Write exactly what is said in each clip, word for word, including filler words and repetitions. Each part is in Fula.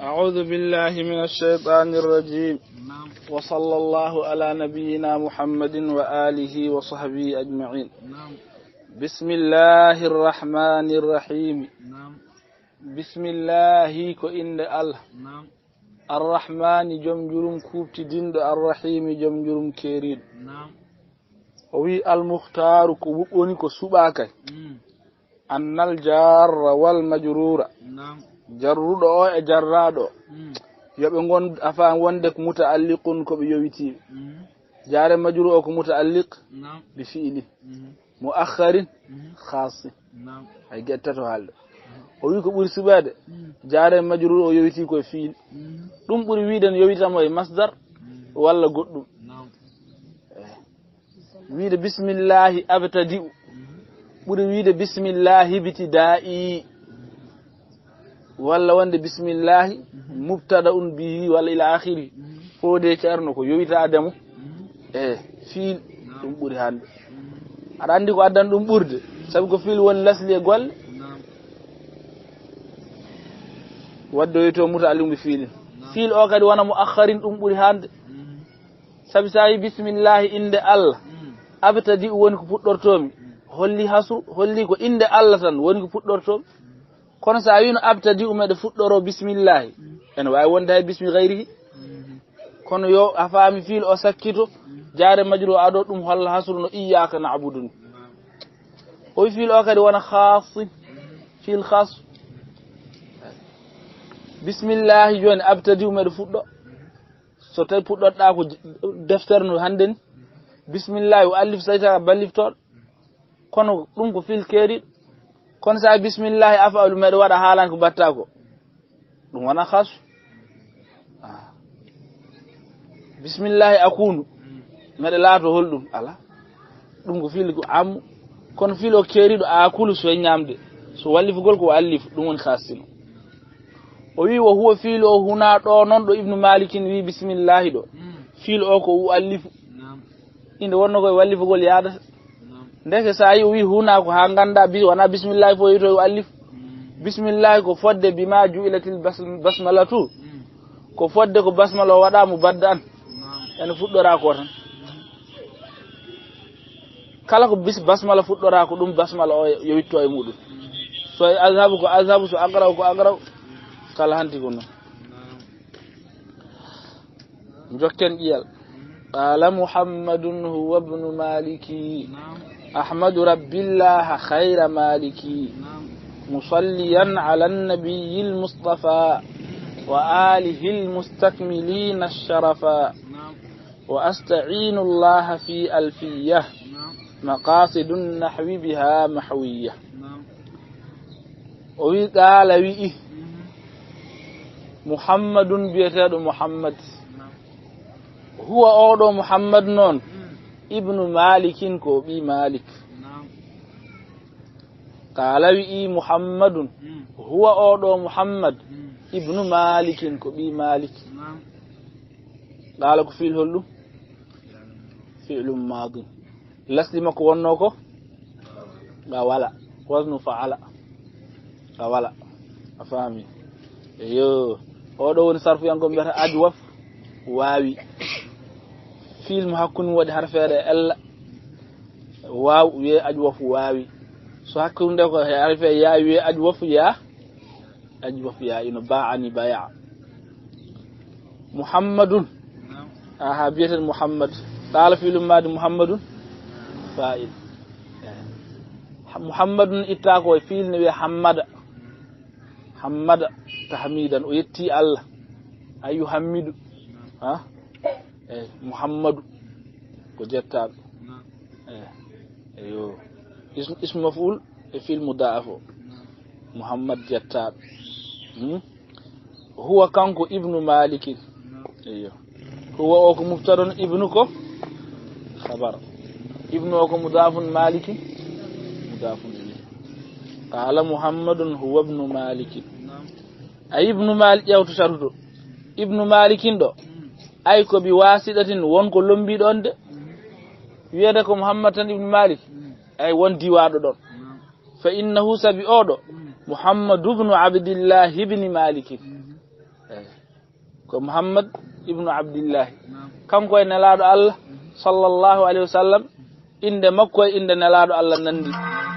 أعوذ بالله من الشيطان الرجيم. نعم. وصلى الله على نبينا محمد وآله وصحبه أجمعين. نعم. بسم الله الرحمن الرحيم. نعم. بسم الله ko innde Allah. نعم. Arrahmani joom njurum kuuɓtidinɗo, arrahimi joom njurum keeriiɗo. نعم. O wi almuhtaaru ko wu-, woni ko suɓaaka. Mm. Annal jarra wal majrura. Naam. Jarruɗo o e jarraaɗo. Mm. Yo ɓe ngon afa wonde ko mutaalliqun ko ɓe yowitiiɓe. Mm. Jaare majru o ko mutaalliq. Naam. Bi fi'li. Mm. Muakharin. Mm. Khasi. Naam. Hay gettato haalde. O wi ko ɓuri suɓaade. Mm. Jaare majru o yowiti ko e fi'li. Mm. Ɗum ɓuri wiide no yowitamo e masdar. Mm. Walla goɗɗum. Naam. Eh. Wiide bismillahi abtadi'u ɓuri wiide bismillahi ibtida'i, walla wonde bismillahi mubtada'un bihi walla ila akhiri. Foode ceerno ko yowitaade mo e fiil, ɗum ɓuri hande. Aɗa anndi ko addan ɗum ɓurde, sabu ko fiil woni lasli e golle. Wadde o yowito mutaalliqun bi fiilin. Fiil o kadi wona mo akharin, ɗum ɓuri hande. Sabi so a wi bismillahi, innde Allah, abtadi woni ko puɗɗortoomi. Holli hasru, holli ko innde Allah tan woni ko puɗɗortoomi. Kono so a wino abtadi meɗe fuɗɗoro bismillahi, ene waawi wonde hay bismi gayrihi. Kono yo a faami fiil o sakkito, jaare majru o ado, ɗum holla hasru no iyyaka na'budu ni. O wi fiil o kadi wona khasi, fiil khas. Bismillahi jooni abtadi meɗe fuɗɗo. So tawi puɗɗoɗa ko deftere no hande ni, bismillahi o allif, so tawi tawa balliftoɗo. Kono ɗum ko fiil keeriɗo. Kono sa bismillahi af'alu, meɗo waɗa, haalani ko batta ko. Ɗum wona khasu. Ah. Bismillahi akulu. Meɗe laato holɗum? Ala. Ɗum ko fiil ko ammu. Kono fiil o keeriɗo, akulu so e ñamde. So wallifugol ko allif, ɗum woni khasino. O wi, wa huwa fiil o huna ɗo noon ɗo Ibnu Malikin wi bismillahi ɗo. Fiil o ko u allifu. Inde wonno koye wallifugol yaadata. Ndeke sa yi o wi huna ko ha ganda bi-, wona bismillahi fof yewto u allif. Bismillahi ko fodde bima ju'ilatil bas-, basmalatu. Ko fodde ko basmala o waɗa mo badda an. Ene fuɗɗora ko tan. Kala ko bis-, basmala fuɗɗora ko ɗum basmala o yowitto e muɗum. So e azhabu ko azhabu, so aqra'u ko aqra'u. Kala hanti ko noon. Jokken ƴiyal. Qala Muhammadun huwa ibnu Maliki. Ahmadu rabbillaha khayra maliki. Musalliyan ala nabiyil mustafa. Wa alihil mustakmilina sharafa. Wa asta'inu allaha fi alfiya. Maqasidu nahwi biha mahwiya. O wi, qaala wi'i, Muhammadun biyeteeɗo Muhammad. Huwa oɗo Muhammad noon, ibnu Malikin ko ɓi Malik. Qaala wi'i Muhammadun, huwa oɗo Muhammad, ibnu Malikin ko ɓi Malik. Qaala ko fiil holɗum? Fiilum maadin. Lasli makko wonno ko? Ga wala. Wasnu fa'ala. Ga wala. A faami? Eyo. Oɗo woni sarfuyanko mbiyata ajwaf waawi. Fiil mo hakkunde waɗi harfeere ella. Waaw wiye ajwaf waawi. So hakkunde ko harfeere yaa wiye ajwaf yaa. Ajwaf ya ino ba'ani baya. Muhammadun. Aha, biyeten Muhammad. Qala fi'lun madi Muhammadun. Fa'il. Eh. Muhammadun itta ko e fi'il ne wiye hammada. Hammada tahmidan, o yetti Allah. Ayu hammidu. Ha? Eh, Muhammadu. Ko jettaɗo. Eh, eyo. Ism-, ismu maf'ul e fi'il mudha'af o. Muhammad jettaɗo. Hmm? Huwa kanko ibnu Malikin. Eyo. Huwa o ko mubtadon, ibnu ko khabar. Ibnu o ko mudha'afun, Malikin mudha'afun ilayh. Qala Muhammadun huwa ibnu Malikin. Ay ibnu Malik ƴewto saruto. Ibnu Malikin ɗo. Ay ko bi wasiɗatin won ko lombiɗo on de. Wiyede ko Muhammad tan ibnu Malik. Ay won diwaɗo ɗon. Fa innahu sabi oɗo. Muhammadu ibnu Abdillahi ibni Malikin. Ko Muhammad ibnu Abdillahi. Kanko e Nelaaɗo Allah, sallallahu alayhi wa sallam, innde makko e innde Nelaaɗo Allah nanndi.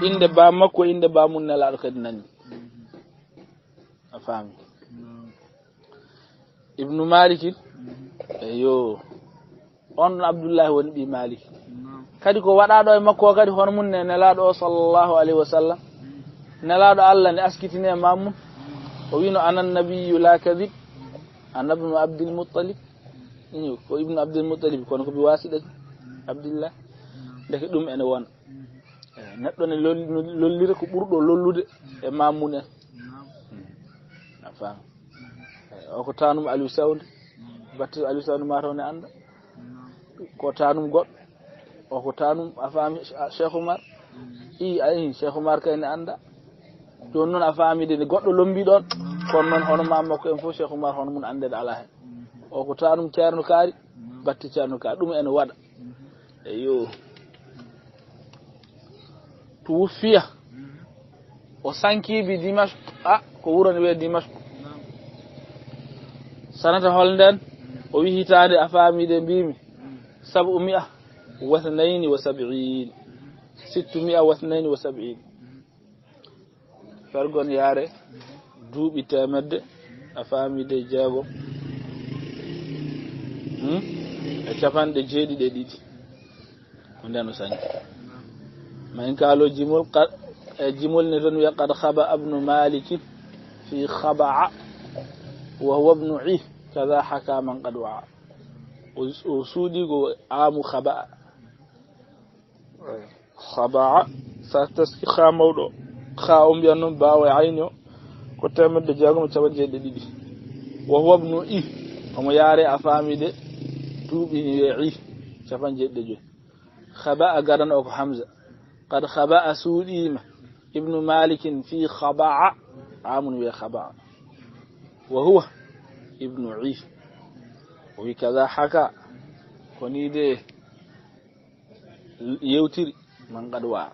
Innde baa makko e innde baa mum Nelaaɗo kadi nanndi. A faami? Ibnu Malikin, eyo, on ɗon Abdullahi woni ɓii Malik. Kadi ko waɗaaɗo e makko o kadi hono mum ne Nelaaɗo o, sallallahu alayhi wa sallam. Nelaaɗo Allah ne askitini e maamum. O wiino, "Ana nabiyyu la kadib, ana ibnu Abdul Muttalib." Iyo, ko ibnu Abdul Muttalib, kono ko bi wasiɗa Abdillah. Ndeke ɗum ene wona. Eh, neɗɗo ne lol-, lollira ko ɓurɗo lollude e maamum en. A faami? Eh, o ko taanum Aliou Sawde. Batte Aliou Sawde maa taw ne annda. Ko taanum goɗɗo. O ko taanum, a faami, Cheikh Oumar. I, ayi, Cheikh Oumar kay ne annda. Jooni noon a faami de, ne goɗɗo lombi ɗon. Kono noon hono maam makko en fof, Cheikh Oumar hono mum anndeede alaa heen. O ko taanum Ceerno Kaari, batte Ceerno Kaari. Ɗum ene waɗa. Eyo. Tuwuffiya. O sanki bi Dimashq. A, ko wuro ne wiyee Dimashq. Sanata hol nden? O wi hitaande, a faami de, mbiimi. Sab'umi'a wa thnayni wa sab'in. Sittumi'a wa thnayni wa sab'in. Fergon yaare duuɓi teemedde, a faami de, jeego, hmm? E capanɗe jeeɗiɗi e ɗiɗi. Ko nden o sanki. Ma in kaalo jimol, qa-, e jimol ne toon wiya, "Qad khaba ibnu Malik fi khaba'a, wa huwa ibnu i, kaza haka man qad wa'a." O, o suuɗi ko aamu khaba'a. Khaba'a, sa taski kha mawɗo, kha o mbiyan noon baawo e ayni o, ko teemedde jeegom e capanɗe jeeɗiɗi e ɗiɗi. Wa huwa ibnu i, omo yaare, a faami de, duuɓi ni wiye i, capanɗe jeeɗiɗi e joyi. Khaba'a gadano o ko Hamza. Qad khaba'a, suuɗiima, ibnu Malikin fi khaba'a, aamun wiye khaba'a. Wa huwa ibnu i. O wi kaza haka, ko ni de yewtiri, man qad wa'a.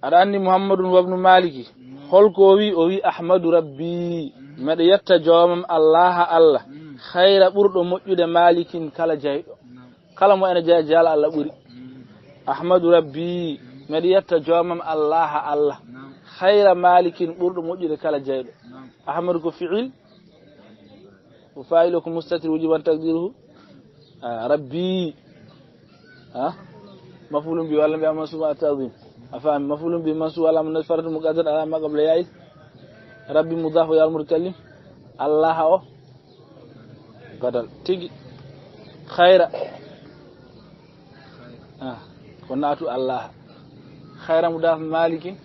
Aɗa anndi Muhammadun wabnu Maliki? Holko o wi? O wi, "Ahmadu Rabbi, meɗa yetta joomam Allaha Allah, khayra, ɓurɗo moƴƴude, Malikin, kala jayɗo." Kala mo ene jeya, jeyal Allah ɓuri. "Ahmadu Rabbi, meɗa yetta joomam Allaha Allah, khayra, Malikin, ɓurɗo moƴƴude kala jayɗo." Ahmadu ko fi'il, وفاعله مستتر وجوبا تقديره، آه، ربي. ها؟ مفعول به ولا به منصوب على التعظيم. أفهم؟ مفعول به منصوب على من فرد مقدر على ما قبل ياء. ربي مضاف وياء المتكلم. الله أو بدل. تيجي. خير. Ah, ko naatu Allah. Khayra mudaf Malikin.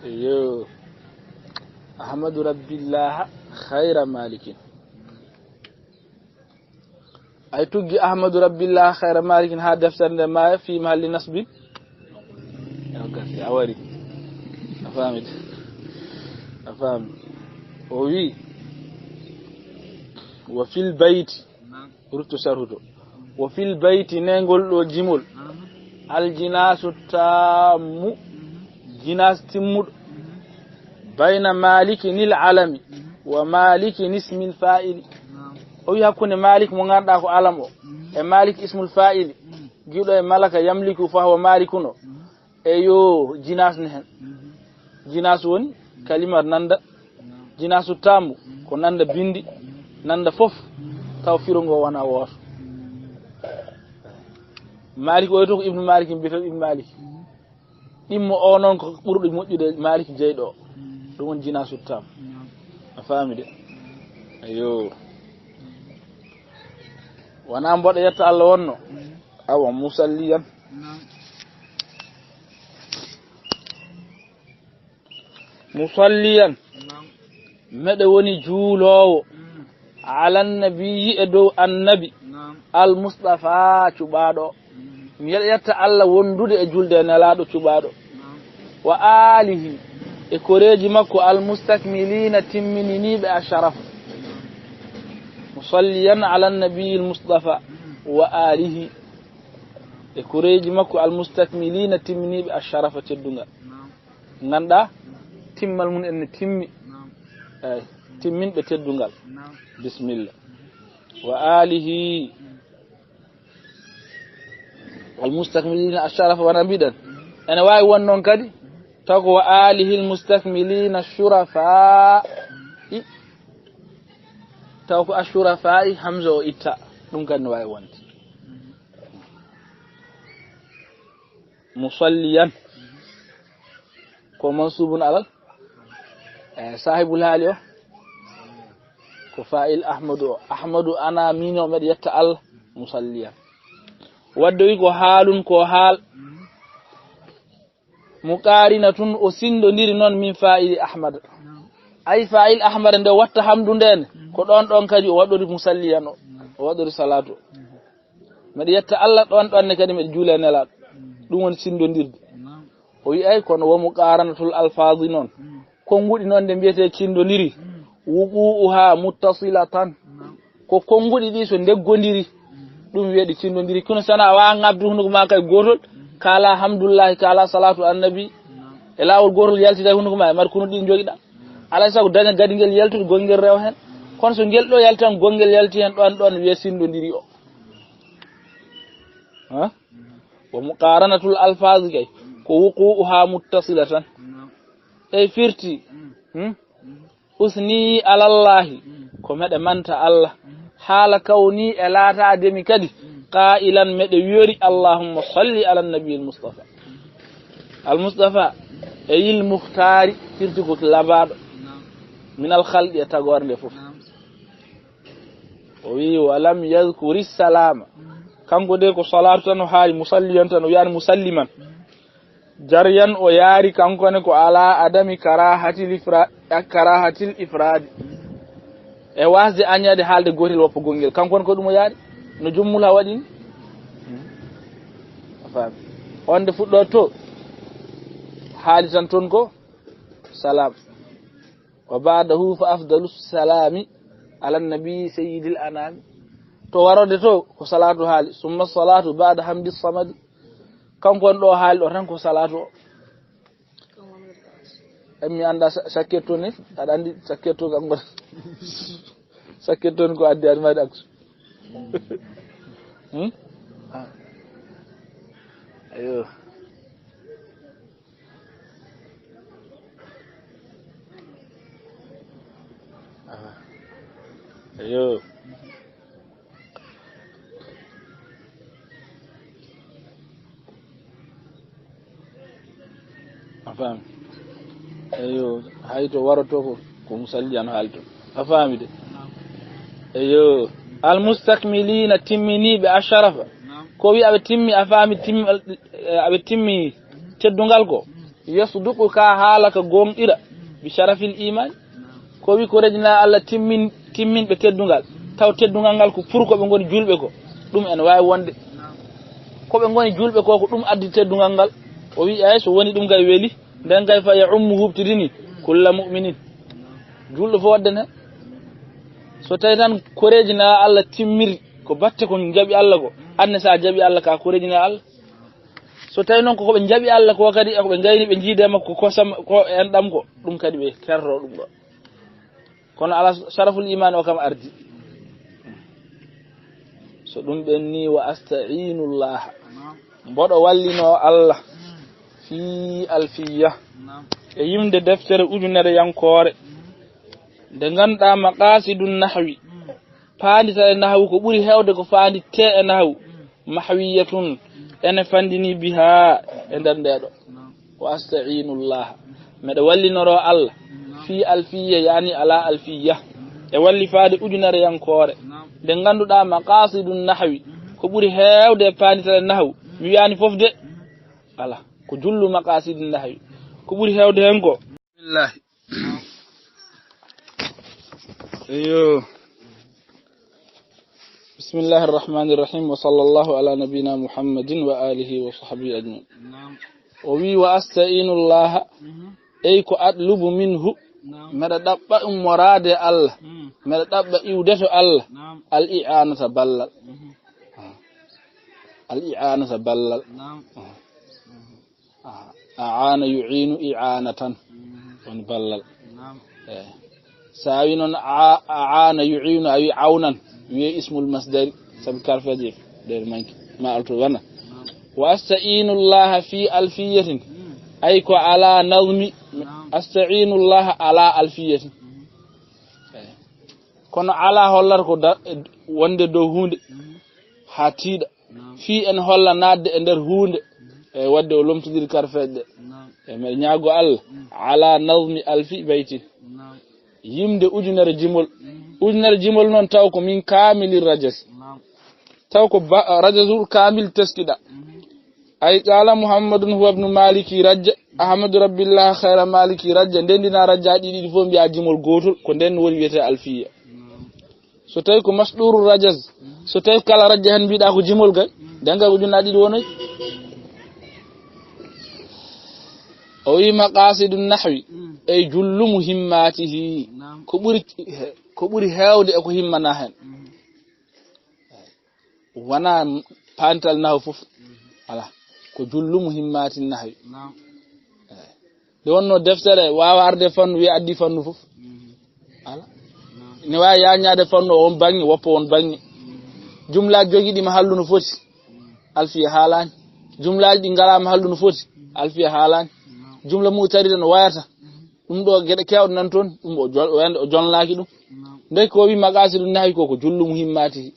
Yo. Ahmadu Rabbillah khayra Malikin. Ay tuggi Ahmadu Rabbillah khayra Malikin ha deftere nde ma fi mahalli nasbin. Yo, gasi, a wari. A faami de. A faami. O wi, wa fil bayti. Rutto sarhuto. Wa fil bayti, ne ngol ɗo jimol. Aljinasu tammu, jinas timmuɗo. Bayna malikin il alami wa malikin ismil fa'ili. O wi hakkunde Malik mo ngannduɗaa ko alam o, e Malik ismul fa'ili, giwɗo e malaka yamliku fa huwa malikun o. Eyo, jinas ne hen. Jinas woni kalima nanda, jinasu tammu, ko nanda bindi, nanda fof, taw firo ngo wona wooto. Malik oyo to ko Ibnu Malik, mbiyata Ibnu Malik. Ɗimmo o noon ko ɓurɗo moƴƴude Malik jeyɗo o. Ɗum woni jinasu tammu. A faami de? Eyo. Wona mboɗo yetta Allah wonno. Awa, musalliyan. Musalliyan. Meɗe woni juuloowo. Ala nabiyyi, e dow annabi. Al Mustafa, cuɓaaɗo. Mi yeɗa yetta Allah wondude e julde e Nelaaɗo cuɓaaɗo. Wa alihi, e koreeji makko, al mustakmilina, timmininiiɓe a sharafa. Musalliyan ala nabiyil Mustafa wa alihi, e koreeji makko, al mustakmilina, timminiiɓe a sharafa, teddungal. Ngannduɗaa timmal mum en ne timmi. Eyi, timminɓe teddungal. Bismillah. Wa alihi al mustakmilina asharafa, wona mbiɗen. Ene waawi won noon kadi, taw ko wa alihi al mustakmilina shurafa'i. Taw ko ashurafa'i, hamza o itta. Ɗum kadi no waawi wonde. Musalliyan. Ko mansubun alal. E sahibul haali o. Ko fa'il Ahmadu o. Ahmadu ana miño meɗa yetta Allah. Musalliyan. Wadde wi ko haalun ko haal. Muqarinatun o sindondiri noon min fa'ili Ahmad. Ay fa'il Ahmad nde watta hamdu nden. Ko ɗon ɗon kadi o waɗori musalliyan o. O waɗori salatu o. Meɗa yetta Allah ɗon ɗon ne kadi meɗa juula e Nelaaɗo. Ɗum woni sindondirde. O wi'ay kono wo muqaranatul alfazi noon. Konnguɗi noon nde mbiyetee cindondiri. Wuqu'uha muttasilatan. Ko konnguɗi ɗi so ndeggondiri. Ɗum wiye ɗi cindondiri. Kono sana a waawa ŋabdu hunduko ma kay gootol. Kala hamdulillahi, kala salatu annabi. E laawol gootol yaltita e hunduko ma e mar kunu ɗi jogiɗa. Alay sago daña gadi ngel yaltude gongel rewa hen. Kono so ngel ɗo yaltan gongel yalti hen ɗon ɗon wiye sindondiri o. Ha? Wa muqaranatul alfazi kay ko wuqu'uha muttasilatan. Ey firti. Hmm? Usni alallahi ko meɗe manta Allah. Haala kawni e laataade mi kadi. Qailan meɗe wiyori allahumma salli ala nabiyil mustafa. Al mustafa e yil muhtari firti ko labaaɗo. Min al khalqi e tagoore nde fof. O wi walam yadhkuri salama. Kanko de ko salatu tan o haali, musalliyan tan o wiyani musalliman. Jaryan o yaari kanko ne ko ala adami karahatil ifra-, karahatil ifradi. E wasde añade haalde gotel woppa gongel. Kanko ne ko ɗum o yaari. No jummul ha waɗi ni. A faami. On de fuɗɗo to haali tan toon ko salam. Wa ba'dahu fa afdalu salami ala nabi sayyidil anami. To warode to ko salatu haali. Summa salatu ba'da hamdi samadi. Kanko on ɗo haali ɗo tan ko salatu o. En mi annda sa-, sakket toon ni. Aɗa anndi sakket toon kanko. Sakket toon ko addi addi mayde aksu. Hmm? Ah. Ayo. Ah. Ayo. A faami? Eyo, hay to waroto ko, ko musalli an haalto. A faami de? Eyo, al mustakmilina timminiiɓe a sharafa. Ko wi aɓe timmi, a faami, timmi, eh, aɓe timmi teddungal ko. Yasduqu ka haala ka gooŋɗira bi sharafil iman. Ko wi ko rejina Allah timmin, timminɓe teddungal. Taw teddungal ngal ko pour ko ɓe ngoni julɓe ko. Ɗum ene waawi wonde. Ko ɓe ngoni julɓe ko, ko ɗum addi teddungal ngal. O wi, "Eey, so woni ɗum kay weli." Nden kay fa ya ummu huɓtidini kulla mu'minin. Julɗo fof wadden hen. So tawi tan koreeji na Allah timmiri, ko batte ko jaɓi Allah ko. Anne sa jaɓi Allah ka koreeji na Allah. So tawi noon ko ko ɓe jaɓi Allah ko kadi, e ko ɓe ngayni ɓe jiide makko ko sam-, ko en ɗam ko, ɗum kadi ɓe kerro ɗum ɗo. Kono ala sharaful iman o kam ardi. So ɗum ɓenni wa asta'inullah. Mboɗo wallino Allah fi alfiya. E yimde deftere ujunere yankoore. Nde ngannduɗaa maqasidun nahwi. Paanditare nahwu ko ɓuri heewde ko faanditte e nahwu. Mahwiyatun ene fandini biha e nder ndeɗo. Wa asta'inullah. Meɗa wallinoro Allah. Fi alfiya, yani ala alfiya. E wallifaade ujunere yankoore. Nde ngannduɗaa maqasidun nahwi. Ko ɓuri heewde e paanditare nahwu. Mi wiyani fof de. Ala. Ko jullu maqasidun nahwi. Ko ɓuri heewde hen ko. Bismillah. Iyo. Bismillahir Rahmanir Rahim. Wa sallallahu ala nabiyyina Muhammadin wa alihi wa sahbihi ajma'in. Naam. O wi, "Wa asta'inu Allah." Mhm. Ey ko atlubu minhu. Naam. Meɗa ɗaɓɓa ummoraade Allah. Mm. Meɗa ɗaɓɓa iwde to Allah. Naam. Al i'anata ballal. Mhm. Al i'anata ballal. Naam. Ah. Mhm. Ah, a'ana yu'inu i'anatan. Mhm. Woni ballal. Naam. Eh. Sawi noon a-, aana yu'inu, a wi awnan, wiye ismul masdari, sabu karfeje ɗen manki, ma alto wana. Wa asta'inu Allaha fi alfiyatin, ay ko ala nazmi, asta'inu Allaha ala alfiyatin. Kono ala hollar ko da-, wonde dow huunde, haa tiiɗa. Fii en holla naatde e nder huunde, e wadde o lomtodiri karfeeje ɗe. E mbeɗa ñaago Allah, ala nazmi alfi baytin. Yimde ujunere jimol. Ujunere jimol noon taw ko min kaamili rajas. Taw ko ba-, rajasul kaamil teskiɗa. Ay qala Muhammadun huwa ibnu Maliki rajja, Ahmadu Rabbillah khayra Maliki rajja, ndendina rajja ɗiɗi ɗi fof mbiya jimol gootol, ko nden woni wiyete alfiya. So tawi ko masɗuru rajaz, so tawi kala rajja hen mbiɗa ko jimol gay, dengal ko junna ɗiɗi wonoy. O wi maqasidu nahwi, ay jullu muhimmatihi, ko ɓuri, ko ɓuri heewde e ko himmana hen. Wona pantal nahwu fof. Ala. Ko jullu muhimmati nahwi. Nde wonno deftere waawa arde fannu, wiya addi fannu fof. Ala. Ne waawi yaññaade fannu o on baŋŋe, woppa on baŋŋe. Jumlaaji jogi ɗi ma hallu no foti. Alfiya haalaani. Jumlaaji ɗi ngalaa ma hallu no foti. Alfiya haalaani. Jumla mu'tarida no wayata. Ɗum ɗo geɗe keewɗe nan toon, ɗum o jon-, o en-, o jonlaaki ɗum. Ndeke ko wi maqasidu nahwi ko, ko jullu muhimmati.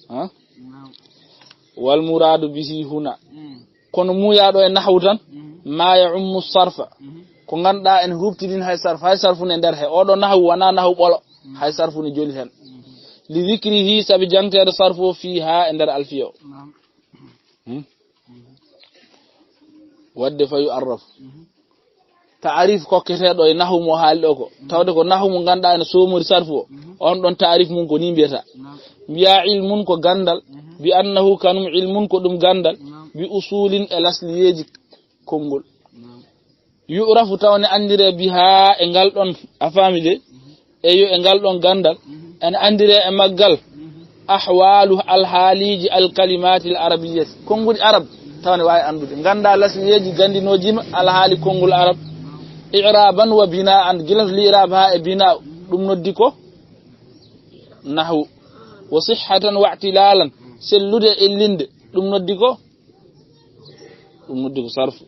Ha? Wal muradu bihi huna. Kono muuyaaɗo e nahwu tan, ma ya ummu sarfa. Ko ngannduɗaa en huɓtidin hay sarfu, hay sarfu ne nder he. Oɗo nahwu wona nahwu ɓolo, hay sarfu ne joli hen. Li dhikrihi, sabi jangteede sarfu o fiha e nder alfiya o. Hmm? Wadde fa yu'arrafu. Taarif kokketeeɗo e nahwu mo haali ɗo ko, tawde ko nahwu mo ngannduɗaa ene soomori sarfu o, on ɗon taarif mum ko ni mbiyata. Mbiya ilmun ko ganndal, bi annahu kanum ilmun ko ɗum ganndal, bi usulin e lasliyeeji konngol. Yu'rafu taw ne anndire biha e ngal ɗon, a faami de? Eyo, e ngal ɗon ganndal, ene anndire e maggal, ahwalu alhaaliji alkalimati al arabiyyati, konnguli arab, taw ne waawi anndude. Ngannda lasliyeeji ganndinooji ma alhaali konngol arab, i'raban wa bina'an, gila to li'irab haa e bina'u, ɗum noddi ko nahwu. Wa sihhatan wa i'tilalan, sellude e ellinde, ɗum noddi ko, ɗum noddi ko sarfu.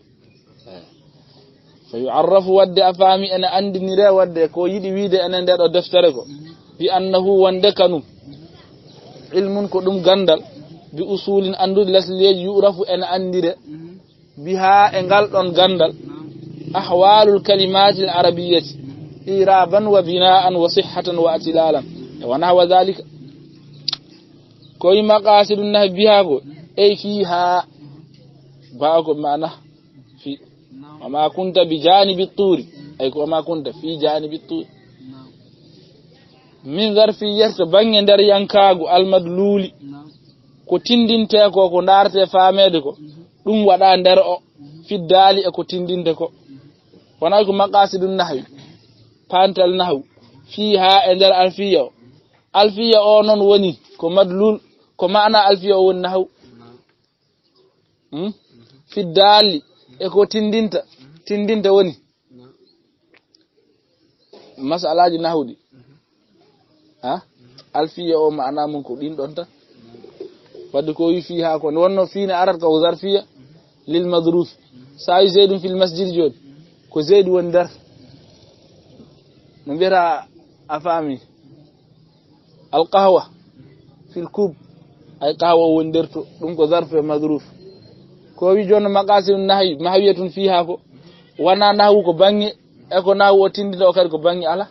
Fa yu'arrafu, wadde a faami, ene anndinire, wadde ko yiɗi wiide ene nde ɗo deftere ko, bi annahu, wonde kanum, ilmun ko ɗum ganndal, bi usulin, anndude lasliyeeji, yu'rafu, ene anndire, biha, e ngal ɗon ganndal, ahwalul kalimatil arabiyyati, i'raban wa bina'an wa sihhatan wa i'tilalan, e wa nahwa dhalika. Ko wi maqasidu nahwi biha ko, ey fiha, ba ko maana fi. Wa ma kunta bi janibi turi, ay ko wa ma kunta fi janibi turi. Min zarfiyyati, to bannge nder yankaagu almadluli, ko tindinte ko, ko ndaarte faameede ko, ɗum waɗa nder o, fi daali e ko tindinte ko. Wona ko maqasidu nahwi, pantal nahwu, fiha e nder alfiya o. Alfiya o noon woni ko madlul, ko maana alfiya o woni nahwu. Hmm? Fi daali e ko tindinta, tindinta woni masalaaji nahwuɗi. Ha? Alfiya o maana mum ko ɗin ɗon tan. Wadde ko wi fiha ko, nde wonno fi ne arat ko zarfiya lil madruf. Sa wi Zaydun fil masjid jooni, ko Zaydu woni nder. No mbiyata a faami? Al qahwa fil kub, ay qahwa o woni nder to, ɗum ko zarfu e madruf. Ko wi jooni maqasidu nahwi, mahwiyatun fiha ko, wona nahwu ko bannge, e ko nahwu o tindinta o kadi ko bannge ala.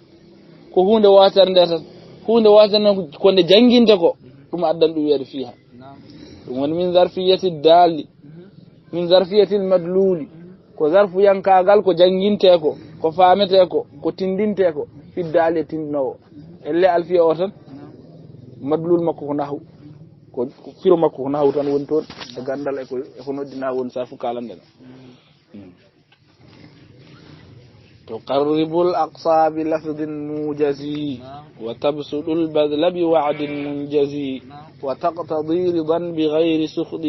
Ko huunde wootere nde tan. Huunde wootere noon ko nde jannginte ko, ɗum addan ɗum wiyeede fiha. Ɗum woni min zarfiyati daali, min zarfiyatil madluli. Ko zarfuyankaagal ko janngintee ko, ko faametee ko, ko tindintee ko, fi daali e tindinoowo. Elle alfiya o tan, madlul makko ko nahwu. Ko, ko firo makko ko nahwu tan woni toon, e ganndal e ko, e ko noddinaa woni sarfu kaalande no. تقرب الأقصى بلفظ موجز، وتبسط البذل بوعد منجز، وتقتضي رضا بغير سخط،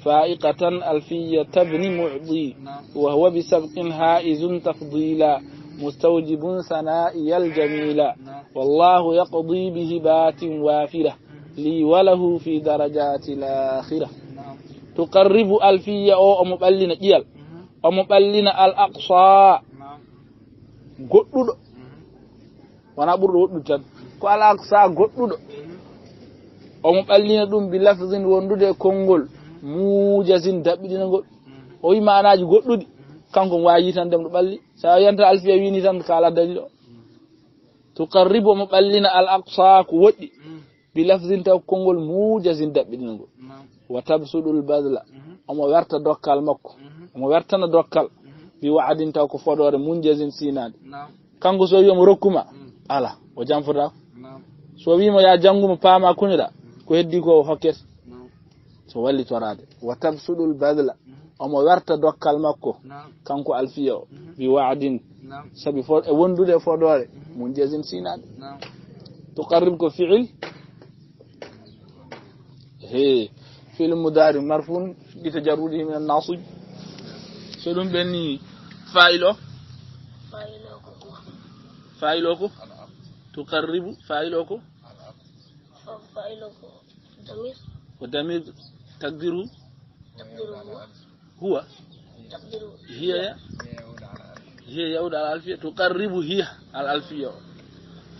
فائقة ألفية ابن معطي، وهو بسبق حائز تفضيلا. مستوجب ثنائي الجميل. نعم. والله يقضي بهبات وافرة لي وله في درجات الآخرة. نعم. تقرب ألفية أو أم بلنا إيال. مهم. أم بلنا الأقصى. نعم. Goɗɗuɗo. مهم. Wona ɓurɗo woɗɗude tan. Ko al aqsa goɗɗuɗo. مهم. Omo ɓallina ɗum bi lafzin wondude e konngol. مهم. Mujazin daɓɓiɗinangol. مهم. O wi maanaaji goɗɗuɗi. مهم. Kanko mo waawi yitande ɗo ɓalli. Sa yanta alfiya wini tan ka ala dalil o. مهم. Tuqarribu omo ɓallina al aqsa ko woɗɗi. مهم. Bi lafzin taw konngol mujazin daɓɓiɗinangol. نعم. Wa tabsudul badla. مهم. Omo werta dokkal makko. مهم. Omo wertana dokkal. مهم. Bi wa'adin taw ko fodoore munjazin sinaade. نعم. Kanko so wi omo rokkuma, مهم. Ala, o janfotaako. نعم. So wiimo ya jannguma paama kuñoɗa, مهم. Ko heddi ko o hokkete. نعم. So wallitoraade. Wa tabsudul badla. مهم. Omo werta dokkal makko. نعم. Kanko alfiya o. مهم. Bi wa'adin. نعم. Sabi fo-, e wondude e fodoore. مهم. Munjazin sinaade. نعم. Tuqarrib ko fi'il. He. Fi'il mudari marfun bi tajarrudihi min an-nasib. So ɗum ɓenni fa'il o. Fa'il o ko huwa. Fa'il o ko. Tuqarribu fa'il o ko. Fa-, fa'il o ko damir. Ko damir takdiru. Takdiru huwa. Huwa. تقديره هي يا-، هي يعود على الألفية، تقرب هي الألفية.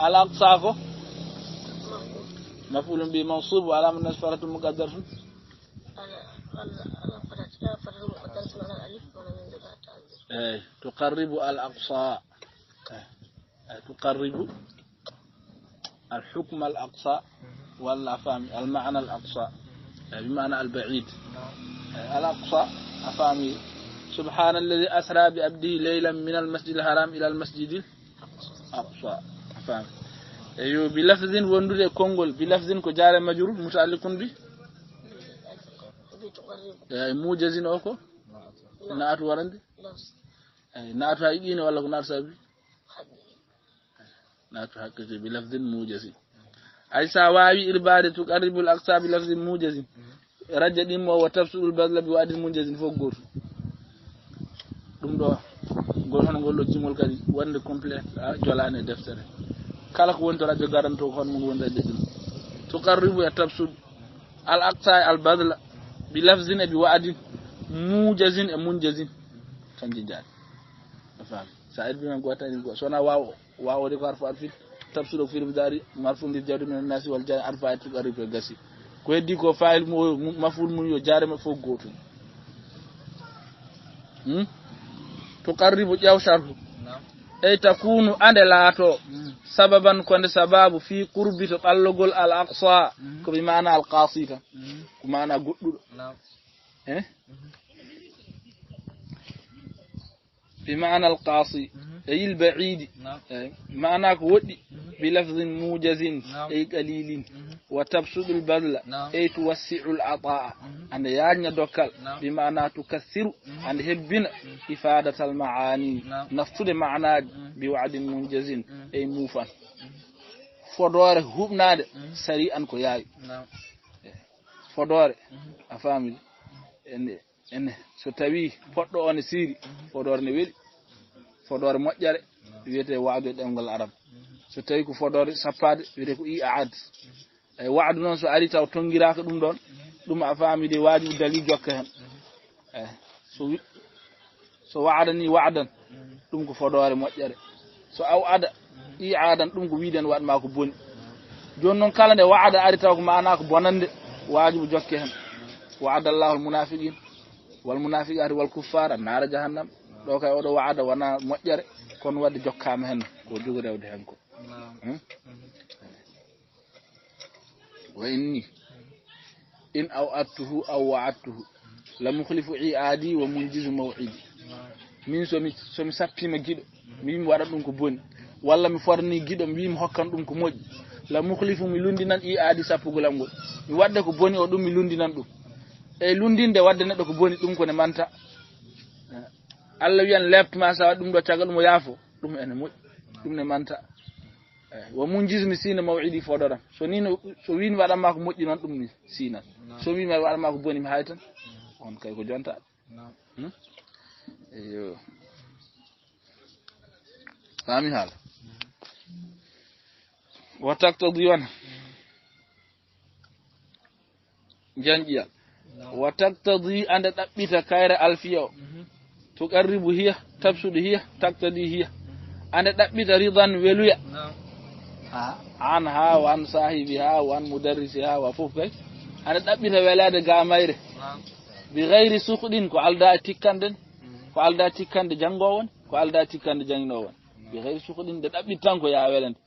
الأقصى كو؟ مفعول به منصوب وعلامة نصبه فتحة مقدرة. على، على، على فتحة، فتحة مقدرة على الألف ولم يدرها تأنيث. إيه، تقرب الأقصى. إيه، إيه، تقرب الحكم الأقصى ولا فهم المعنى الأقصى، يعني بمعنى البعيد. الأقصى أفهمي. سبحان الذي أسرى بعبده ليلا من المسجد الحرام إلى المسجد الأقصى. أفهم. أيوه، بلفظ وندود كونغول، بلفظ كو جار مجرور متعلق به. أي موجز أوكو. نعت ورند. أي نعت هاي ولا كو نعت سبي. Naatu haqqe bi lafdin mujazin. Ay sa waawi irbaade tuqarribul aqsa bi lafdin mujazin. Rajja ɗimmo wa tabsudul badla bi wa'din mujazin fof gootu. Ɗum ɗo, ngol hono ngol ɗo jimol kadi wonde complet, a, jolaani e deftere. Kala ko woni to rajo garanto ko hono mum wonde e ɗum. Tuqarribu e tabsud al aqsa e al badla bi lafdin e bi wa'din mujazin e munjazin. Kanji jaari. A faami? Sa irbi men goota en go. So wona waaw, waaw de ko harfu atfin. Tabsudo fi'il mudari, marfu bil jarri min an-nasi wal jar, harfu atfin tuqarribu e gasi. Ko heddi ko fa'il mu, mu, maf'ul mun yo jaare ma fof gootum. Hmm? Tuqarribu ƴaw sharhu. Naam. Ey takunu ande laato. Hmm. Sababan ko nde sababu fi qurbi to ɓallogol al aqsa. Hmm. Ko bi maana al qasi tan. Hmm. Ko maana goɗɗuɗo. Naam. Eh? Mhm. Bi maana al qasi. Mhm. Ey il ba'idi. Naam. Ey, maana ko woɗɗi. Mhm. Bi lafzin mujazin. Naam. Ey qalilin. Mhm. Wa tabsudul badla. Naam. Ey tuwassi'ul ata'a. Mhm. Ande yaajna dokkal. Naam. Bi maana tukassiru. Mhm. Ande hebbina. Mhm. Ifadatal ma'ani. Naam. Naftude maanaaji. Mhm. Bi wa'din munjazin. Mhm. Ey muufan. Mhm. Fodoore huɓnaade. Mhm. Sari'an ko yaawi. Naam. Fodoore. Mhm. A faami? Ene, ene. So tawi poɗɗo o ne siiri, mhm, fodoore ne weli. Fodoore moƴƴere, mhm, wiyetee wa'du e ɗemngal Arab. Mhm. So tawi ko fodoore sappaade, wiyetee ko i'aad. Mhm. Eyi, wa'du noon so ari taw tonngiraaka ɗum ɗoon, mhm, ɗum a faami de waajibu dalil jokka heen. Mhm. Eyi, so wi-, so wa'ada ni wa'dan, mhm, ɗum ko fodoore moƴƴere. So aw'ada, mhm, i'aadan, ɗum ko wiiden waɗ ma ko boni. Mhm. Jooni noon kala nde wa'ada ari taw ko maana ko bonande, mhm, waajibu jokke heen. Mhm. Wa'ada Allahu al-munafiqin wal munafiqati wal kuffara naara jahannam. Mhm. Ɗo kay oɗo wa'ada wona moƴƴere, kono wadde jokkaama heen ko jogi rewde heen ko. Mhm. Hmm? Mhm. Wa inni in aw'adtuhu aw wa'adtuhu la mukhlifu i'adi wa munjizu maw'idi. Min so mi, so mi sappiima giɗo, mi wi'i mi waɗat ɗum ko boni, walla mi fodanii giɗo, mi wi'i mi hokkan ɗum ko moƴƴi, la mukhlifu, mi lunndinan i'adi sappugol am ngol. Mi waɗde ko boni o ɗum, mi lunndinan ɗum. E lunndinde waɗde neɗɗo ko boni, ɗum ko ne manta. Allah wiyan leeɓtu ma, sa waɗi ɗum ɗo, caggal ɗum o yaafo, ɗum ene moƴƴi, ɗum ne manta. Eyi, wa munjizu mi siina maw'idi fodoram. So ni no, so wiin waɗan ma ko moƴƴi noon, ɗum mi siinan. Naam. So wiin waɗan ma ko boni, mi haytan. Naam. On kay ko jonta. Naam. Hmm? Eyo. Faami haala. Wa taqtadi wan. Janƴiyal. Wa taqtadi, ande ɗaɓɓita kayre alfiya o. Tuqarribu hiya, tabsudu hiya, taqtadi hiya. Ande ɗaɓɓita ridan weluya. An ha, wa an sahibiha, wa an mudarrisiha, wa fof kay. Ande ɗaɓɓita weleede ga mayre. Bi gayri suqɗin, ko alda e tikkande, ko alda tikkande janngowo won, ko alda tikkande jannginowo won. Bi gayri suqɗin, nde ɗaɓɓit tan ko yaa welande.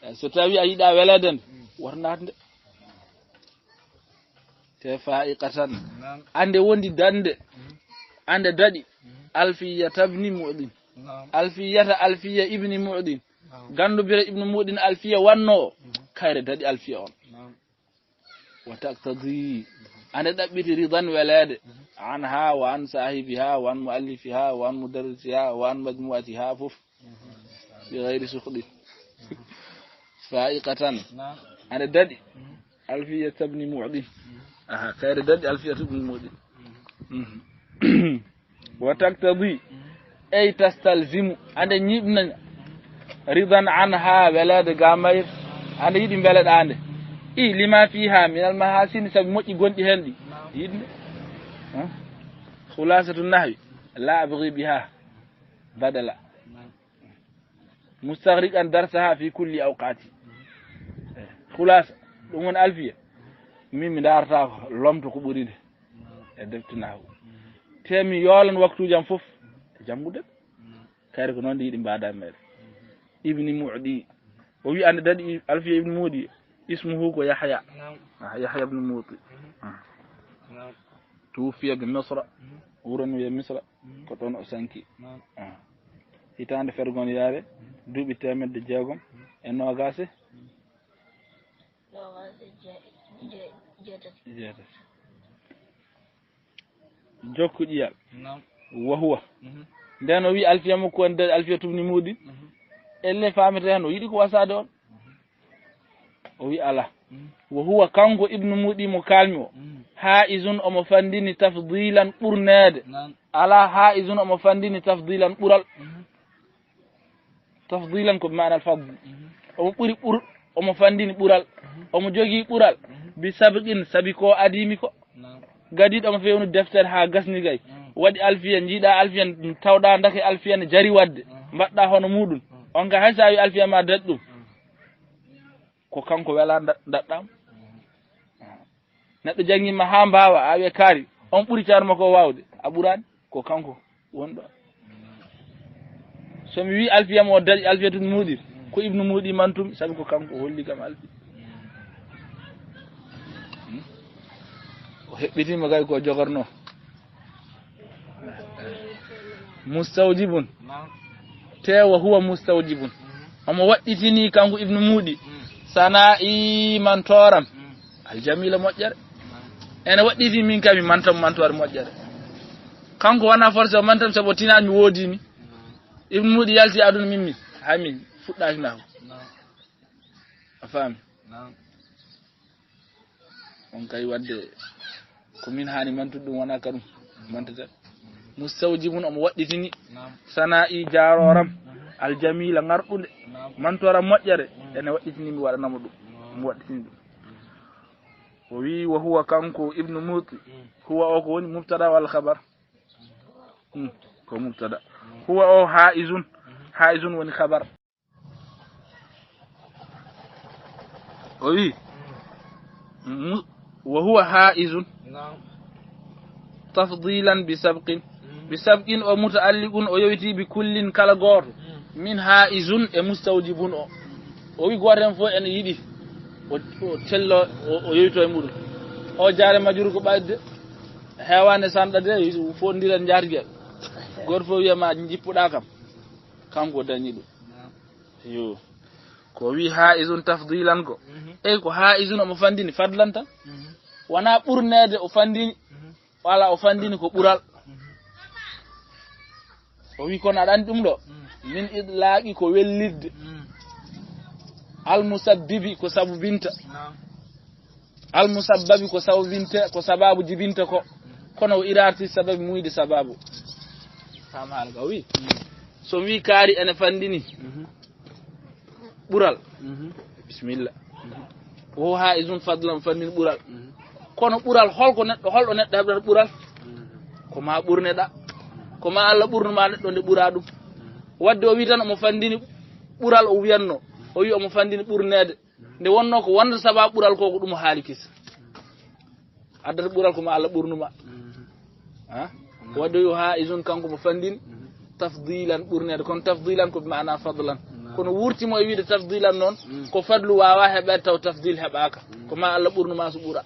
Eh, so tawi a yiɗa welande nde, woto naat nde. Te fa'iqatan. Ande wondi dande, ande daɗi. Alfiya tabni muɗin. Alfiyata alfiya ibni muɗin. Gandu bira ibnu muɗin alfiya wanno o. Kayre daɗi alfiya on. Wa taqtadi. Ande ɗaɓɓiti ridan weleede. An ha, wa an sahibiha, wa an muallifiha, wa an mudarrisiha, wa an majmu'atiha fof. Bi gayri suqɗin. Fa'iqatan. Ande daɗi. Alfiya tabni muɗin. Aha, kayre daɗi alfiya tabni muɗin. Wa taqtadi, ay tastalzimu, ande ñiiɓna ridan an ha, weleede ga mayre, ande yiɗi mbeleɗa nde. I lima fiha min al mahasini, sabi moƴƴi gonɗi hen ɗi. Yiɗnde. Khulasatu nahwi, la abghi biha badala. Mustaghriqan darsaha fi kulli awqati. Khulasa, ɗum woni alfiya. Min mi darata ko lomto ko ɓuri nde. E defte nahwu. Te mi yoolan waktuuji am fof e janngude. Kayre ko noon de yiɗi mbaada meere. Ibni Mu'di. O wi ande daɗi alfiya ibni Mu'di. Ismuhu ko Yahya. Ah, Yahya ibn Mu'di. Ah. Tuwuffiya bi Misra. Wuro no wiye Misra. Ko ɗon o sanki. Ah. Hitaande fergon yaare. Duuɓi teemedde jeegom e noogaas e jeetati. Jokku ƴiyal. Wa huwa. Nden o wi alfiya makko on de alfiya tubni muɗi. Elle faamete hen o yiɗi ko wasaade on. O wi ala. Wa huwa kanko ibnu muɗi mo kalmi o. Haizun omo fandini tafdilan ɓurneede. Ala haizun omo fandini tafdilan ɓural. Tafdilan ko bi maana al-fadl. Omo ɓuri ɓur-, omo fandini ɓural. Omo jogii ɓural. Bi sabqin, sabi ko adii mi ko. Gadiiɗo omo fewnu deftere haa gasni gay. Waɗi alfiya, njiiɗa alfiya, tawɗa ndake alfiya ne jari waɗde. Mbaɗɗa hono muɗum. On ka hay sa wi alfiya ma daɗi ɗum. Ko kanko wela nda-, daɗɗam. Neɗɗo janngima haa mbaawa, a wiya kaari, on ɓuri ceerno makko o waawde, a ɓuraani, ko kanko woni ɗo. So mi wii alfiya mo o daɗi alfiya tun muɗi, ko ibnu muɗi man tun, sabi ko kanko holli kam alfi. Hmm? O heɓɓitima kay ko jogorno. Mustawjibun. Naam. Te wa huwa mustawjibun. Mhm. Omo waɗɗitini kanko ibnu muɗi. Mm. Sana'i mantoram. Mm. Aljamila moƴƴere. Naam. Ene waɗɗitini min kami mantam mantoore moƴƴere. Kanko wana forcé o mantam sabu o tinani mi woodini. Naam. Ibnu muɗi yalti aduna min mi. Hay min fuɗɗaki nahu. Naam. A faami? Naam. On kay wadde ko min haani mantude ɗum wona ka ɗum mantata. Mustawjibun omo waɗɗitini. Naam. Sana'i jaaroram. Mhm. Aljamila ngarɗunde. Naam. Mantora moƴƴere. Mm. Ene waɗɗitini mi waɗanamo ɗum. Naam. Omo waɗɗitini ɗum. O wi wa huwa kanko ibnu muti. Mm. Huwa o ko woni mubtada wal khabar? Mm. Ko mubtada. Mm. Huwa o haizun. Mhm. Haizun woni khabar. O wi, mu-, wa huwa haizun. Naam. Tafdilan bi sabqin. Mm. Bi sabqin o mutaalliqun o yowiti bi kullin kala gooto. Mm. Min haizun e mustawjibun o. O wi gooto en fof ene yiɗi. O, o tello, o, o yowito e muɗum. O jaare majjuru ko ɓayde. Heewaande sanɗa de, fof ndiren njaargel. Gooto fof wiya ma jippuɗa kam. Kanko dañi ɗum. Naam. Yo. Ko wi haizun tafdilan ko. Mhm. Ey ko haizun omo fandini fadlan tan. Mhm. Wona ɓurneede o fandini. Mhm. Wala o fandini ko ɓural. Mhm. O wi kono aɗa andi ɗum ɗo. Mhm. Min idlaqi ko wellidde. Mhm. Al musabbibi ko sabu binta. Naam. Al musabbabi ko sababinte, ko sababu jibinta ko. Kono o irarti sababi muyde sababu. Fama alga wi. Mhm. So mi wii kaari ene fanndini ɓural, bisimilla. Wo haa izun fadlan fanndini ɓural. Kono ɓural, holko neɗɗo, holɗo neɗɗo heɓata ɓural? Ko ma ɓurneɗa. Ko ma Allah ɓurnu ma neɗɗo nde ɓura ɗum. Wadde o wii tan omo fanndini ɓural, o wiyanno. O wii omo fanndini ɓurneede. Nde wonno ko wonde sababu ɓural ko, ko ɗum o haali kisa. Addata ɓural ko ma Allah ɓurnu ma. Ha? Wadde yo haa izun kanko mo fanndin tafdilan ɓurneede. Kono tafdilan ko bi maana fadlan. Kono wurti mo e wiide tafdilan noon, ko fadlu waawa heɓeede taw tafdil heɓaaka. Ko ma Allah ɓurnu ma so ɓura.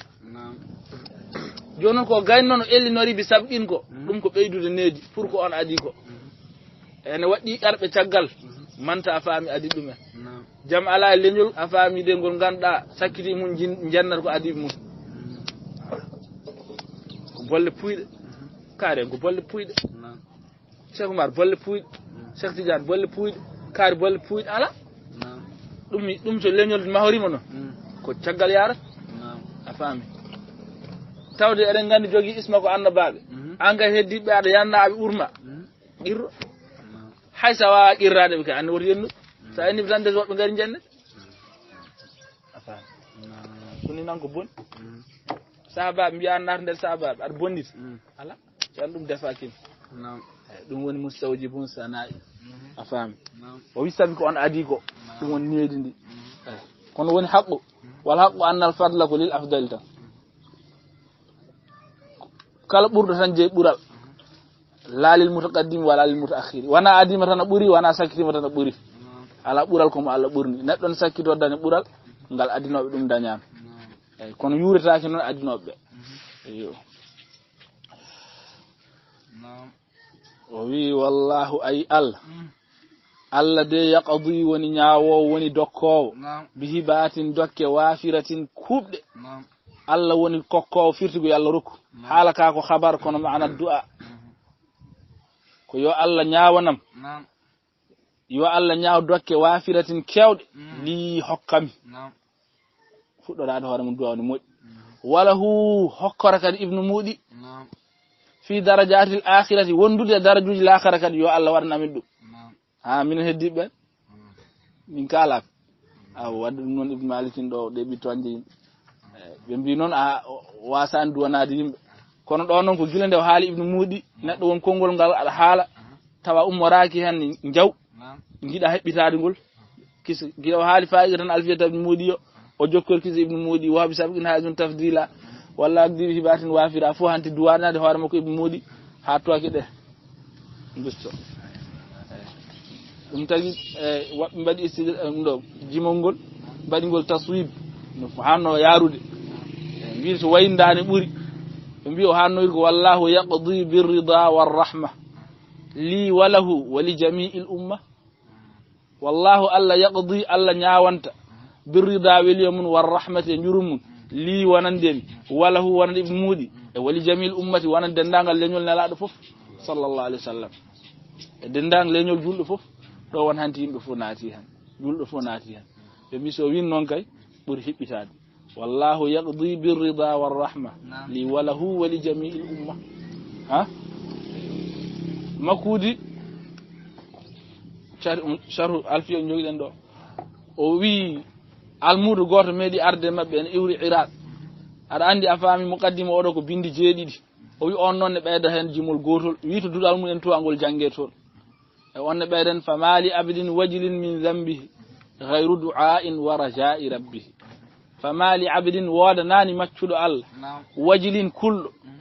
Jooni noon ko gayno no ellinori bi sabqin ko, ɗum ko ɓeydude needi pour ko on adii ko. Ene waɗɗi ƴarɓe caggal, manta a faami adii ɗumen. Jam alaa e leñol, a faami de ngol ngannduɗaa sakkiti mum jin-, jennata ko adii mum. Ko bolle puyɗe. Kaari en ko bolle puyɗe. Cheikh Oumar bolle puyɗe. Cheikh Tidiane bolle puyɗe. Kaari bolle puyɗe. Alaa. Ɗum mi, ɗum so leñol mahorima noon. Ko caggal yarata. A faami. Tawde eɗen nganndi jogii isma ko annabaaɓe. An kay heddiiɓe aɗa yannda aɓe urma. Qirro. Hay so a waawaa qirraade ɓe kay, anndi woto yennu. So a yenniiɓe tan des woɓɓe ngari njenne. A faami. Kuni nan ko boni. Sahabaaɓe mbiya an naata nder sahabaaɓe, aɗa bonnita. Alaa. Tan ɗum defaaki. Naam. Eh, ɗum woni mustawjibun sana'i. A faami. Naam. O wi sabi ko on adii ko. Naam. Ɗum woni needi ndi. Eh, kono woni haqqu. Wal haqqu annal fadla ko lil afdali tan. Kala ɓurɗo tan jeyi ɓural. La lil mutaqaddim wala lil mutaakhir. Wona adiima tan a ɓuri, wona sakkitima tan a ɓuri. Alaa ɓural ko mo Allah ɓurni. Neɗɗo ne sakkito daña ɓural, ngal adinooɓe ɗum dañaama. Eyi, kono yuuretaake noon adinooɓe ɓe. Iyo. O wi, wallahu, ay Allah. Allah de yaqdi woni ñaawoowo, woni dokkoowo. Naam. Bi hibatin dokke, wafiratin kuuɓɗe. Naam. Allah woni kokkoowo firti ko yo Allah rokku. Naam. Haala ka ko habar kono maana du'a. Ko yo Allah ñaawanam. Naam. Yo Allah ñaaw dokke wafiratin keewɗe. Naam. Lii hokkami. Naam. Fuɗɗoraade hoore mum du'a woni moƴƴi. Wala hu hokkora kadi Ibnu Muudi. Naam. Fi darajatil akhirati, wondude e darajuuji laakara kadi, yo Allah waɗan amin ɗum. Naam. Ha, minen heddiiɓe ɓen? Min kaalaaka. Awa, wadde ɗum noon Ibnu Malikin ɗo, ɗe ɓi toñde yimɓe. Eh, ɓe mbi noon a, o, wasaani duwanaade yimɓe. Kono ɗo noon ko gila nde o haali Ibnu Muudi, neɗɗo won konngol ngal aɗa haala, tawa ummoraaki heen njaw, njiɗa heɓɓitaade ngol. Kisa, gila o haali faayiida tan Alfiyata Ibnu Muudi o, o jokkori kisa Ibnu Muudi, wahabi sabqin haajun tafdila, walla akdi bi hibatin wafira, fof hanti duwanaade hoore makko Ibnu Muudi, haa toki ɗe. Gusto. Ɗum tagi, e, woɓɓe mbaɗi istidra-, ɗum ɗo, jimol ngol, mbaɗi ngol taswib, no hanno yaarude. E, mbiɗi so wayindaani ɓuri. Ɓe mbi o hannoyri ko wallahu yaqdi birrida warrahma. Li wa lahu wa li jami'il umma. Wallahu, Allah, yaqdi, Allah ñaawanta, birrida, weliyo mum, war rahmati, e njurum mum, lii, wonande mi, walahu, wonande Ibnu Muudi, e wali jamil ummati, wonande denndaangal leñol Nelaaɗo fof, sallallahu alayhi wa sallam. E denndaangal leñol julɗo fof, ɗo won hanti yimɓe fof naati hen, julɗo fof naati hen. Ɓe mbi so win noon kay, ɓuri hiɓɓitaade. Wallahu yaqdi birrida warrahma. Naam. Li walahu wa li jami'il umma. Ha? Makudi, sharhu, sharhu Alfiya jogiɗen ɗo. O wi, almuudo gooto meeɗi arde maɓɓe en iwri Iraq. Aɗa anndi, a faami, muqaddima oɗo ko bindi jeeɗiɗi. O wi on noon ne ɓeyda heen jimol gootol. Wi to duɗal mum en tuwa ngol jannge toon. E on ne ɓeyden, fama li abdin wajilin min zambihi, gayru du'ain wa raja'i rabbihi. Fama li abdin, woodanaani maccuɗo Allah, naam, wajilin, kulɗo, mhm,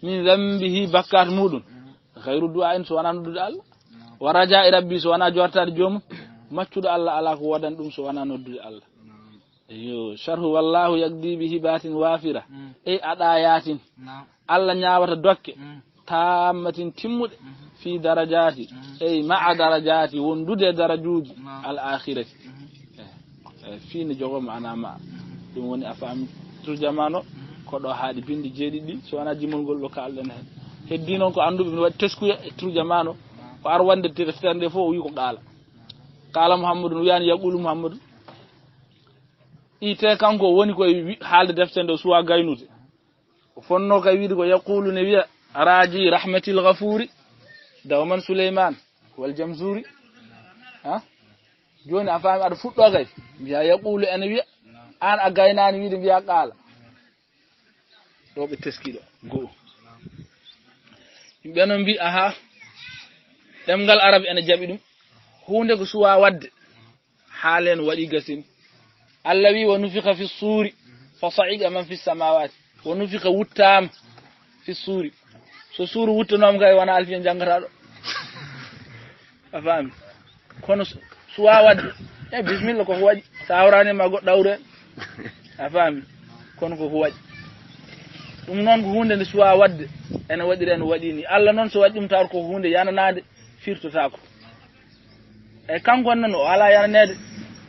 min zambihi, bakkat muɗum, mhm, gayru du'ain, so wonaa noddude Allah, naam, wa raja'i rabbi, so wonaa jortaade joomum, mhm, maccuɗo Allah alaa ko woodani ɗum so wonaa noddude Allah. Naam. Yo, sharhu wallahu yaqdi bi hibatin wafira. Mm. Ey aɗa yaatin. Naam. Allah ñaawata dokke. Mm. Tammatin timmuɗe. Mhm. Fi darajaati. Mhm. Ey ma'a darajaati, wondude e darajuuji. Naam. Al akhirati. Mhm. Eh, eh, fii ne jogo maana ma. Ɗum woni a faami turjamaano. Mhm. Ko ɗo haaɗi bindi jeeɗiɗi. So wonaa jimol ngol ɗo kaalɗen heen. Heddii noon ko annduɓe no waɗi teskuya e turjamaano. Naam. Ko ar wonde deftere nde fof o wi ko qaala. Qaala Muhammadu, no wiyaani yaqulu Muhammadu. Ite kanko woni koye wi-, haalde defte nde suwa gaynude. O fonno kay wiide ko yaqulu ne wiya, raji rahmatil ghafuri, dawman Suleyman. Wal jamzuri. Ha? Joni a faami aɗa fuɗɗo kay. Mbiya yaqulu ene wiya. An a gaynaani wiide mbiya qaala. Ɗo ɓe teskiɗo. Go'o. Yimɓe noon mbi, aha. Ɗemngal arab ene jaɓi ɗum. Huunde ko suwa waɗde. Haalen waɗi gasin. Allah wi, "Wa nufixa fi suuri, fa sa'iqa man fi samawati." Wa nufixa wuttaama fi suuri. So suuru wuttanooma kay, wona alfiya janngataɗo. A faami? Kono su-, suwa waɗde. E bismilla, koko waɗi. Sa hawrani ma goɗɗo hawre. A faami? Kono koko waɗi. Ɗum noon ko huunde nde suwa waɗde. Ene waɗira, ene waɗi ni. Allah noon so waɗi ɗum, tawata ko huunde yananaade, firtotaako. E kanko noon o alaa yananeede.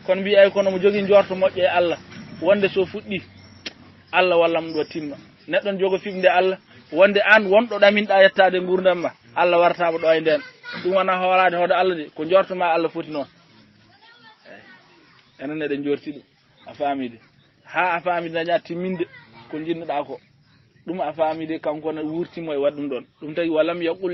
Kono mbiya, ay, kono mo jogii njorto moƴƴo e Allah. Wonde so fuɗɗi, Allah wallam ɗo timma. Neɗɗo ne jogo fiɓnde Allah. Wonde an wonɗo ɗaminɗa yettaade nguurndam ma. Allah warataama ɗo e ndeen. Ɗum wona hoolaade hoto Allah de. Ko njorto ma Allah foti noon. Eey. Enen eɗen njorti ɗum. A faami de. Haa a faami daña timminde ko njiɗnoɗa ko. Ɗum a faami de, kanko ne wurtimo e waɗ ɗum ɗon. Ɗum tawi walam yaqul